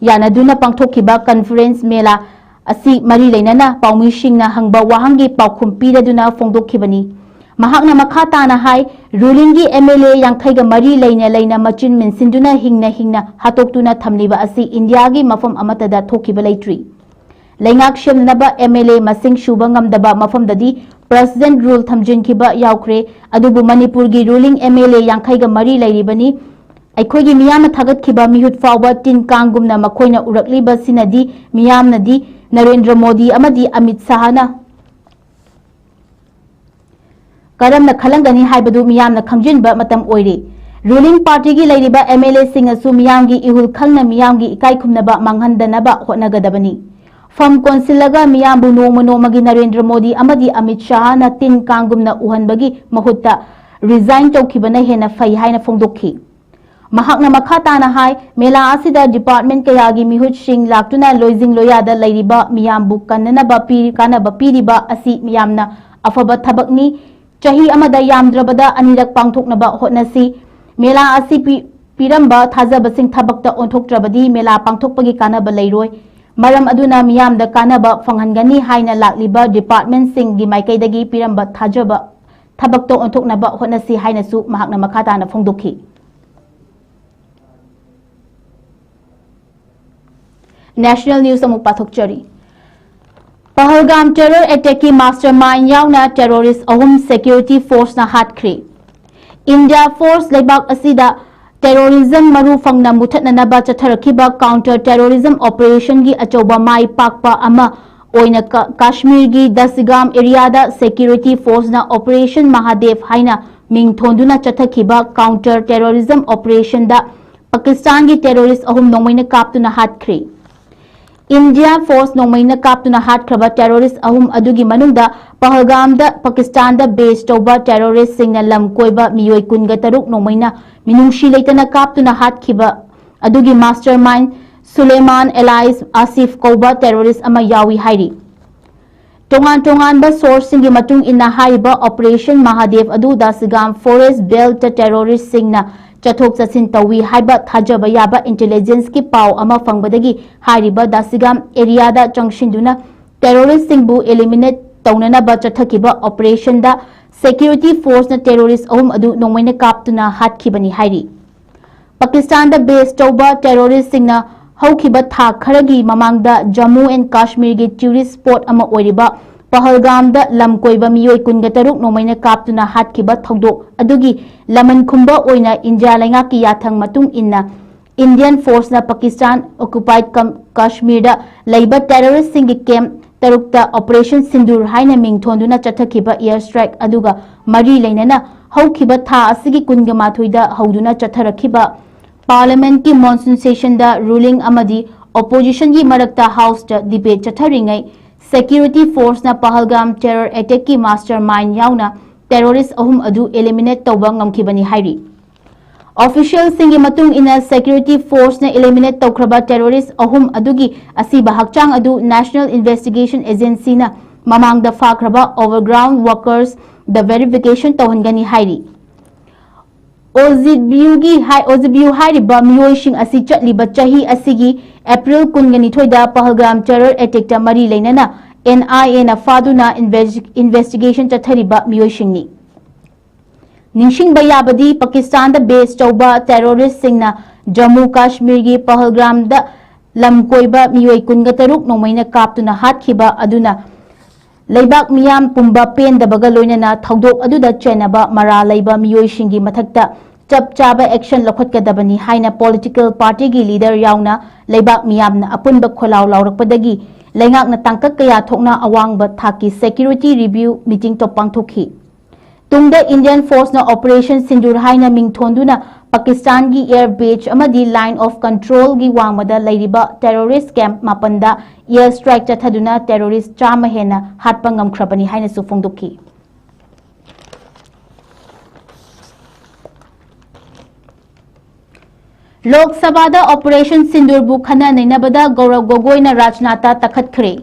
ꯌꯥꯅꯗꯨꯅ ꯄꯥꯡꯊꯣꯛꯈꯤꯕ conference ꯃꯦꯂꯥ ꯑꯁꯤ ꯃꯔꯤ ꯂꯩꯅꯅ ꯄꯥꯎꯃꯤꯁꯤꯡꯅ ꯍꯪꯕ ꯋꯥꯍꯪꯒꯤ ꯄꯥꯎꯈꯨꯝ ꯄꯤꯔꯗꯨꯅ ꯐꯣꯡꯗꯣꯛꯈꯤꯕꯅꯤ꯫ ꯃꯍꯥꯛꯅ ꯃꯈꯥ ꯇꯥꯅ ꯍꯥꯏ, rulingꯒꯤ M L A ꯌꯥꯡꯈꯩꯒ ꯃꯔꯤ ꯂꯩꯅ ꯂꯩꯅ ꯃꯆꯤꯟ ꯃꯦꯟꯁꯤꯟꯗꯨꯅ ꯍꯤꯡꯅ ꯍꯤꯡꯅ ꯍꯥꯠꯇꯣꯛꯇꯨꯅ ꯊꯝꯂꯤꯕ ꯑꯁꯤ ꯏꯟꯗꯤꯌꯥꯒꯤ ꯃꯐꯝ ꯑꯃꯠꯇꯗ ꯊꯣꯛꯈꯤꯕ ꯂꯩꯇ꯭ꯔꯤ꯫ ꯂꯩꯉꯥꯛ ꯁꯦꯝꯅꯕ M L A ꯃꯁꯤꯡ ꯁꯨꯕ ꯉꯝꯗꯕ ꯃꯐꯝꯗꯗꯤ president rule ꯊꯝꯖꯤꯟꯈꯤꯕ ꯌꯥꯎꯈ꯭ꯔꯦ, ꯑꯗꯨꯕꯨ ꯃꯅꯤꯄꯨꯔꯒꯤ ruling M L A ꯌꯥꯡꯈꯩꯒ ꯃꯔꯤ ꯂꯩꯔꯤꯕꯅꯤ꯫ ꯑꯩꯈꯣꯏꯒꯤ ꯃꯤꯌꯥꯝꯅ ꯊꯥꯒꯠꯈꯤꯕ ꯃꯤꯍꯨꯠ ꯐꯥꯎꯕ ꯇꯤꯟ ꯀꯥꯡꯒꯨꯝꯅ ꯃꯈꯣꯏꯅ ꯎꯔꯛꯂꯤꯕꯁꯤꯅꯗꯤ ꯃꯤꯌꯥꯝꯅꯗꯤ ꯅꯔꯦꯟꯗ꯭ꯔ ꯃꯣꯗꯤ ꯑꯃꯗꯤ ꯑꯃꯤꯠ ꯁꯥꯍꯅ ꯀꯔꯝꯅ ꯈꯜꯂꯝꯒꯅꯤ ꯍꯥꯏꯕꯗꯨ ꯃꯤꯌꯥꯝꯅ ꯈꯪꯖꯤꯟꯕ ꯃꯇꯝ ꯑꯣꯏꯔꯦ꯫ Ruling partyꯒꯤ ꯂꯩꯔꯤꯕ M L Aꯁꯤꯡꯅꯁꯨ ꯃꯤꯌꯥꯝꯒꯤ ꯏꯍꯨꯜ ꯈꯪꯅ ꯃꯤꯌꯥꯝꯒꯤ ꯏꯀꯥꯏ ꯈꯨꯝꯅꯕ ꯃꯥꯡꯍꯟꯗꯅꯕ ꯍꯣꯠꯅꯒꯗꯕꯅꯤ꯫ ꯐꯝ ꯀꯣꯟꯁꯤꯜꯂꯒ ꯃꯤꯌꯥꯝꯕꯨ ꯅꯣꯡꯃ ꯅꯣꯡꯃꯒꯤ ꯅꯔꯦꯟꯗ꯭ꯔ ꯃꯣꯗꯤ ꯑꯃꯗꯤ ꯑꯃꯤꯠ ꯁꯥꯍꯅ ꯇꯤꯟ ꯀꯥꯡꯒꯨꯝꯅ ꯎꯍꯟꯕꯒꯤ ꯃꯍꯨꯠꯇ resign ꯇꯧꯈꯤꯕꯅ ꯍꯦꯟꯅ ꯐꯩ ꯍꯥꯏꯅ ꯐꯣꯡꯗꯣꯛꯈꯤ꯫ ꯃꯍꯥꯛꯅ ꯃꯈꯥ ꯇꯥꯅ ꯍꯥꯏ, ꯃꯦꯂꯥ ꯑꯁꯤꯗ department ꯀꯌꯥꯒꯤ ꯃꯤꯍꯨꯠꯁꯤꯡ ꯂꯥꯛꯇꯨꯅ ꯂꯣꯏꯖꯤꯡ ꯂꯣꯌꯥꯗ ꯂꯩꯔꯤꯕ ꯃꯤꯌꯥꯝꯕꯨ ꯀꯟꯅꯅꯕ ꯄꯤ-, ꯀꯥꯟꯅꯕ ꯄꯤꯔꯤꯕ ꯑꯁꯤ ꯌꯥꯝꯅ ꯑꯐꯕ ꯊꯕꯛꯅꯤ꯫ ꯆꯍꯤ ꯑꯃꯗ ꯌꯥꯝꯗ꯭ꯔꯕꯗ ꯑꯅꯤꯔꯛ ꯄꯥꯡꯊꯣꯛꯅꯕ ꯍꯣꯠꯅꯁꯤ꯫ ꯃꯦꯂꯥ ꯑꯁꯤ ꯄꯤ-, ꯄꯤꯔꯝꯕ ꯊꯥꯖꯕꯁꯤꯡ ꯊꯕꯛꯇ ꯑꯣꯟꯊꯣꯛꯇ꯭ꯔꯕꯗꯤ ꯃꯦꯂꯥ ꯄꯥꯡꯊꯣꯛꯄꯒꯤ ꯀꯥꯟꯅꯕ ꯂꯩꯔꯣꯏ꯫ ꯃꯔꯝ ꯑꯗꯨꯅ ꯃꯤꯌꯥꯝꯗ ꯀꯥꯟꯅꯕ ꯐꯪꯍꯟꯒꯅꯤ ꯍꯥꯏꯅ ꯂꯥꯛꯂꯤꯕ ꯗꯤꯄꯥꯔꯠꯃꯦꯟꯠꯁꯤꯡꯒꯤ ꯃꯥꯏꯀꯩꯗꯒꯤ ꯄꯤꯔꯝꯕ ꯊꯥꯖꯕ ꯊꯕꯛꯇ ꯑꯣꯟꯊꯣꯛꯅꯕ ꯍꯣꯠꯅꯁꯤ ꯍꯥꯏꯅꯁꯨ ꯃꯍꯥꯛꯅ ꯃꯈꯥ ꯇꯥꯅ ꯐꯣꯡꯗꯣꯛꯈꯤ꯫ ꯅꯦꯁꯅꯦꯜ ꯅ꯭ꯌꯨꯁ ꯑꯃꯨꯛ ꯄꯥꯊꯣꯛꯆꯔꯤ꯫ ꯄꯍꯜꯒꯥꯝ ꯇꯦꯔꯣꯔ ꯑꯦꯇꯦꯛꯀꯤ ꯃꯥꯁꯇꯔ ꯃꯥꯏꯟ ꯌꯥꯎꯅ ꯇꯦꯔꯣꯔꯤꯁ ꯑꯍꯨꯝ ꯁꯦꯀ꯭ꯌꯨꯔꯤꯇꯤ ꯐꯣꯔꯁꯅ ꯍꯥꯠꯈ꯭ꯔꯦ꯫ ꯏꯟꯗꯤꯌꯥ ꯐꯣꯔꯁ ꯂꯩꯕꯥꯛ ꯑꯁꯤꯗ ꯇꯦꯔꯣꯔꯤꯖꯝ ꯃꯔꯨ ꯐꯪꯅ ꯃꯨꯊꯠꯅꯅꯕ ꯆꯠꯊꯔꯛꯈꯤꯕ ꯀꯥꯎꯟꯇꯔ ꯇꯦꯔꯣꯔꯤꯖꯝ ꯑꯣꯄꯔꯦꯁꯟꯒꯤ ꯑꯆꯧꯕ ꯃꯥꯏ ꯄꯥꯛꯄ ꯑꯃ ꯑꯣꯏꯅ ꯀ-, ꯀꯥꯁꯃꯤꯔꯒꯤ ꯗꯁꯤꯒꯥꯝ ꯑꯦꯔꯤꯌꯥꯗ ꯁꯦꯀ꯭ꯌꯨꯔꯤꯇꯤ ꯐꯣꯔꯁꯅ ꯑꯣꯄꯔꯦꯁꯟ ꯃꯍꯥꯗꯦꯕ ꯍꯥꯏꯅ ꯃꯤꯡ ꯊꯣꯟꯗꯨꯅ ꯆꯠꯊꯈꯤꯕ ꯀꯥꯎꯟꯇꯔ ꯇꯦꯔꯣꯔꯤꯖꯝ ꯑꯣꯄꯔꯦꯁꯟꯗ ꯄꯥꯀꯤꯁꯇꯥꯟꯒꯤ ꯇꯦꯔꯣꯔꯤꯁ ꯑꯍꯨꯝ ꯅꯣꯡꯃꯩꯅ ꯀꯥꯞꯇꯨꯅ ꯍꯥꯠꯈ꯭ꯔꯦ꯫ ꯏꯟꯗꯤꯌꯥ ꯐꯣꯔꯁ ꯅꯣꯡꯃꯩꯅ ꯀꯥꯞꯇꯨꯅ ꯍꯥꯠꯈ꯭ꯔꯕ ꯇꯦꯔꯣꯔꯤꯁ ꯑꯍꯨꯝ ꯑꯗꯨꯒꯤ ꯃꯅꯨꯡꯗ ꯄꯍꯜꯒꯥꯝꯗ ꯄꯥꯀꯤꯁꯇꯥꯟꯗ ꯕꯦꯁ ꯇꯧꯕ ꯇꯦꯔꯣꯔꯤꯁꯁꯤꯡꯅ ꯂꯝ ꯀꯣꯏꯕ ꯃꯤꯑꯣꯏ ꯀꯨꯟꯒ ꯇꯔꯨꯛ ꯅꯣꯡꯃꯩꯅ ꯃꯤꯅꯨꯡꯁꯤ ꯂꯩꯇꯅ ꯀꯥꯞꯇꯨꯅ ꯍꯥꯠꯈꯤꯕ ꯑꯗꯨꯒꯤ ꯃꯥꯁꯇꯔ ꯃꯥꯏꯟ ꯁꯨꯂꯦꯃꯥꯟ ꯑꯦꯂꯥꯏꯁ ꯑꯥꯁꯤꯐ ꯀꯧꯕ ꯇꯦꯔꯣꯔꯤꯁ ꯑꯃ ꯌꯥꯎꯏ ꯍꯥꯏꯔꯤ꯫ ꯇꯣꯉꯥꯟ ꯇꯣꯉꯥꯟꯕ ꯁꯣꯔꯁꯁꯤꯡꯒꯤ ꯃꯇꯨꯡ ꯏꯟꯅ ꯍꯥꯏꯔꯤꯕ ꯑꯣꯄꯔꯦꯁꯟ ꯃꯍꯥꯗꯦꯕ ꯑꯗꯨ ꯗꯥꯁꯤꯒꯥꯝ ꯐꯣꯔꯦꯁ ꯕꯦꯜꯠꯇ ꯇꯦꯔꯣꯔꯤꯁꯁꯤꯡꯅ ꯆꯠꯊꯣꯛ ꯆꯠꯁꯤꯟ ꯇꯧꯏ ꯍꯥꯏꯕ ꯊꯥꯖꯕ ꯌꯥꯕ ꯏꯟꯇꯦꯂꯤꯖꯦꯟꯁꯀꯤ ꯄꯥꯎ ꯑꯃ ꯐꯪꯕꯗꯒꯤ ꯍꯥꯏꯔꯤꯕ ꯗꯥꯁꯤꯒꯥꯝ ꯑꯦꯔꯤꯌꯥꯗ ꯆꯪꯁꯤꯟꯗꯨꯅ ꯇꯦꯔꯣꯔꯤꯁꯁꯤꯡꯕꯨ ꯏꯂꯤꯃꯤꯅꯦꯠ ꯇꯧꯅꯅꯕ ꯆꯠꯊꯈꯤꯕ ꯑꯣꯄꯔꯦꯁꯟꯗ ꯁꯦꯀ꯭ꯌꯨꯔꯤꯇꯤ ꯐꯣꯔꯁꯅ ꯇꯦꯔꯣꯔꯤꯁ ꯑꯍꯨꯝ ꯑꯗꯨ ꯅꯣꯡꯃꯩꯅ ꯀꯥꯞꯇꯨꯅ ꯍꯥꯠꯈꯤꯕꯅꯤ ꯍꯥꯏꯔꯤ꯫ ꯄꯥꯀꯤꯁꯇꯥꯟꯗ ꯕꯦꯁ ꯇꯧꯕ ꯇꯦꯔꯣꯔꯤꯁꯁꯤꯡꯅ ꯍꯧꯈꯤꯕ ꯊꯥ ꯈꯔꯒꯤ ꯃꯃꯥꯡꯗ ꯖꯝꯃꯨ ꯑꯦꯟ ꯀꯥꯁꯃꯤꯔꯒꯤ ꯇꯨꯔꯤꯁ ꯁ꯭ꯄꯣꯠ ꯑꯃ ꯑꯣꯏꯔꯤꯕ ꯄꯍꯜꯒꯥꯝꯗ ꯂꯝ ꯀꯣꯏꯕ ꯃꯤꯑꯣꯏ ꯀꯨꯟꯒ ꯇꯔꯨꯛ ꯅꯣꯡꯃꯩꯅ ꯀꯥꯞꯇꯨꯅ ꯍꯥꯠꯈꯤꯕ ꯊꯧꯗꯣꯛ ꯑꯗꯨꯒꯤ ꯂꯃꯟ ꯈꯨꯝꯕ ꯑꯣꯏꯅ ꯏꯟꯗꯤꯌꯥ ꯂꯩꯉꯥꯛꯀꯤ ꯌꯥꯊꯪ ꯃꯇꯨꯡ ꯏꯟꯅ ꯏꯟꯗꯤꯌꯟ ꯐꯣꯔꯁꯅ ꯄꯥꯀꯤꯁꯇꯥꯟ ꯑꯣꯀꯨꯄꯥꯏꯗ ꯀꯝ-, ꯀꯥꯁꯃꯤꯔꯗ ꯂꯩꯕ ꯇꯦꯔꯣꯔꯤꯁꯁꯤꯡꯒꯤ ꯀꯦꯝꯞ ꯇꯔꯨꯛꯇ ꯑꯣꯄꯔꯦꯁꯟ ꯁꯤꯟꯗꯨꯔ ꯍꯥꯏꯅ ꯃꯤꯡ ꯊꯣꯟꯗꯨꯅ ꯆꯠꯊꯈꯤꯕ ꯑꯦꯌꯔ ꯁ꯭ꯇ꯭ꯔꯥꯏꯛ ꯑꯗꯨꯒ ꯃꯔꯤ ꯂꯩꯅꯅ ꯍꯧꯈꯤꯕ ꯊꯥ ꯑꯁꯤꯒꯤ ꯀꯨꯟꯒ ꯃꯥꯊꯣꯏꯗ ꯍꯧꯗꯨꯅ ꯆꯠꯊꯔꯛꯈꯤꯕ ꯄꯥꯔꯂꯤꯌꯥꯃꯦꯟꯠꯀꯤ ꯃꯣꯟꯁꯨꯟ ꯁꯦꯁꯟꯗ ꯔꯨꯂꯤꯡ ꯑꯃꯗꯤ ꯑꯣꯄꯣꯖꯤꯁꯟꯒꯤ ꯃꯔꯛꯇ ꯍꯥꯎꯁꯇ ꯗꯤꯕꯦꯠ ꯆꯠꯊꯔꯤꯉꯩ ꯁꯦꯀ꯭ꯌꯨꯔꯤꯇꯤ ꯐꯣꯔꯁꯅ ꯄꯍꯜꯒꯥꯝ ꯇꯦꯔꯣꯔ ꯑꯦꯇꯦꯛꯀꯤ ꯃꯥꯁꯇꯔ ꯃꯥꯏꯟ ꯌꯥꯎꯅ ꯇꯦꯔꯣꯔꯤꯁ ꯑꯍꯨꯝ ꯑꯗꯨ ꯏꯂꯤꯃꯤꯅꯦꯠ ꯇꯧꯕ ꯉꯝꯈꯤꯕꯅꯤ ꯍꯥꯏꯔꯤ꯫ ꯑꯣꯐꯤꯁꯤꯌꯦꯜꯁꯤꯡꯒꯤ ꯃꯇꯨꯡ ꯏꯟꯅ ꯁꯦꯀ꯭ꯌꯨꯔꯤꯇꯤ ꯐꯣꯔꯁꯅ ꯏꯂꯤꯃꯤꯅꯦꯠ ꯇꯧꯈ꯭ꯔꯕ ꯇꯦꯔꯣꯔꯤꯁ ꯑꯍꯨꯝ ꯑꯗꯨꯒꯤ ꯑꯁꯤꯕ ꯍꯛꯆꯥꯡ ꯑꯗꯨ ꯅꯦꯁꯅꯦꯜ ꯏꯟꯚꯦꯁꯇꯤꯒꯦꯁꯟ ꯑꯦꯖꯦꯟꯁꯤꯅ ꯃꯃꯥꯡꯗ ꯐꯥꯈ꯭ꯔꯕ ꯑꯣꯚꯔꯒ꯭ꯔꯥꯎꯟ ꯋꯥꯔꯀꯔꯁꯗ ꯚꯦꯔꯤꯐꯤꯀꯦꯁꯟ ꯇꯧꯍꯟꯒꯅꯤ ꯍꯥꯏꯔꯤ꯫ ꯑꯣꯖꯤꯠꯕꯤꯌꯨꯒꯤ ꯍꯥꯏ ꯑꯣꯖꯤꯠꯕꯤꯌꯨ ꯍꯥꯏꯔꯤꯕ ꯃꯤꯑꯣꯏꯁꯤꯡ ꯑꯁꯤ ꯆꯠꯂꯤꯕ ꯆꯍꯤ ꯑꯁꯤꯒꯤ ꯑꯦꯄ꯭ꯔꯤꯜ ꯀꯨꯟꯒ ꯅꯤꯊꯣꯏꯗ ꯄꯍꯜꯒꯥꯝ ꯇꯦꯔꯔ ꯑꯦꯇꯦꯛꯇ ꯃꯔꯤ ꯂꯩꯅꯅ ꯑꯦꯟ ꯑꯥꯏ ꯑꯦꯅ ꯐꯥꯗꯨꯅ ꯏꯟꯚꯦꯁꯇꯤꯒꯦꯁꯟ ꯆꯠꯊꯔꯤꯕ ꯃꯤꯑꯣꯏꯁꯤꯡꯅꯤ꯫ ꯅꯤꯡꯁꯤꯡꯕ ꯌꯥꯕꯗꯤ, ꯄꯥꯀꯤꯁꯇꯥꯟꯗ ꯕꯦꯁ ꯇꯧꯕ ꯇꯦꯔꯣꯔꯤꯁꯁꯤꯡꯅ ꯖꯝꯃꯨ ꯀꯥꯁꯃꯤꯔꯒꯤ ꯄꯍꯜꯒꯥꯝꯗ ꯂꯝ ꯀꯣꯏꯕ ꯃꯤꯑꯣꯏ ꯀꯨꯟꯒ ꯇꯔꯨꯛ ꯅꯣꯡꯃꯩꯅ ꯀꯥꯞꯇꯨꯅ ꯍꯥꯠꯈꯤꯕ ꯑꯗꯨꯅ ꯂꯩꯕꯥꯛ ꯃꯤꯌꯥꯝ ꯄꯨꯝꯕ ꯄꯦꯟꯗꯕꯒ ꯂꯣꯏꯅꯅ ꯊꯧꯗꯣꯛ ꯑꯗꯨꯗ ꯆꯦꯟꯅꯕ ꯃꯔꯥꯜ ꯂꯩꯕ ꯃꯤꯑꯣꯏꯁꯤꯡꯒꯤ ꯃꯊꯛꯇ ꯆꯞ ꯆꯥꯕ ꯑꯦꯛꯁꯟ ꯂꯧꯈꯠꯀꯗꯕꯅꯤ ꯍꯥꯏꯅ ꯄꯣꯂꯤꯇꯤꯀꯦꯜ ꯄꯥꯔꯇꯤꯒꯤ ꯂꯤꯗꯔ ꯌꯥꯎꯅ ꯂꯩꯕꯥꯛ ꯃꯤꯌꯥꯝꯅ ꯑꯄꯨꯟꯕ ꯈꯣꯜꯂꯥꯎ ꯂꯥꯎꯔꯛꯄꯗꯒꯤ ꯂꯩꯉꯥꯛꯅ ꯇꯥꯡꯀꯛ ꯀꯌꯥ ꯊꯣꯛꯅ ꯑꯋꯥꯡꯕ ꯊꯥꯛꯀꯤ ꯁꯦꯀ꯭ꯌꯨꯔꯤꯇꯤ ꯔꯤꯚꯤꯌꯨ ꯃꯤꯇꯤꯡ ꯇꯣ ꯄꯥꯡꯊꯣꯛꯈꯤ꯫ ꯇꯨꯡꯗ ꯏꯟꯗꯤꯌꯟ ꯐꯣꯔꯁꯅ ꯑꯣꯄꯔꯦꯁꯟ ꯁꯤꯟꯗꯨꯔ ꯍꯥꯏꯅ ꯃꯤꯡ ꯊꯣꯟꯗꯨꯅ ꯄꯥꯀꯤꯁꯇꯥꯟꯒꯤ ꯑꯦꯌꯔ ꯕꯦꯖ ꯑꯃꯗꯤ ꯂꯥꯏꯟ ꯑꯣꯐ ꯀꯟꯇ꯭ꯔꯣꯜꯒꯤ ꯋꯥꯡꯃꯗ ꯂꯩꯔꯤꯕ ꯇꯦꯔꯣꯔꯤꯁ ꯀꯦꯝꯞ ꯃꯥꯄꯟꯗ ꯑꯦꯌꯔ ꯁ꯭ꯇ꯭ꯔꯥꯏꯛ ꯆꯠꯊꯗꯨꯅ ꯇꯦꯔꯣꯔꯤꯁ ꯆꯥꯝꯃ ꯍꯦꯟꯅ ꯍꯥꯠꯄ ꯉꯝꯈ꯭ꯔꯕꯅꯤ ꯍꯥꯏꯅꯁꯨ ꯐꯣꯡꯗꯣꯛꯈꯤ꯫ ꯂꯣꯛ ꯁꯚꯥꯗ ꯑꯣꯄꯔꯦꯁꯟ ꯁꯤꯟꯗꯨꯔꯕꯨ ꯈꯟꯅ ꯅꯩꯅꯕꯗ ꯒꯧꯔꯕ ꯒꯣꯒꯣꯏꯅ ꯔꯥꯖꯅꯥꯊꯇ ꯇꯛꯈꯠꯈ꯭ꯔꯦ꯫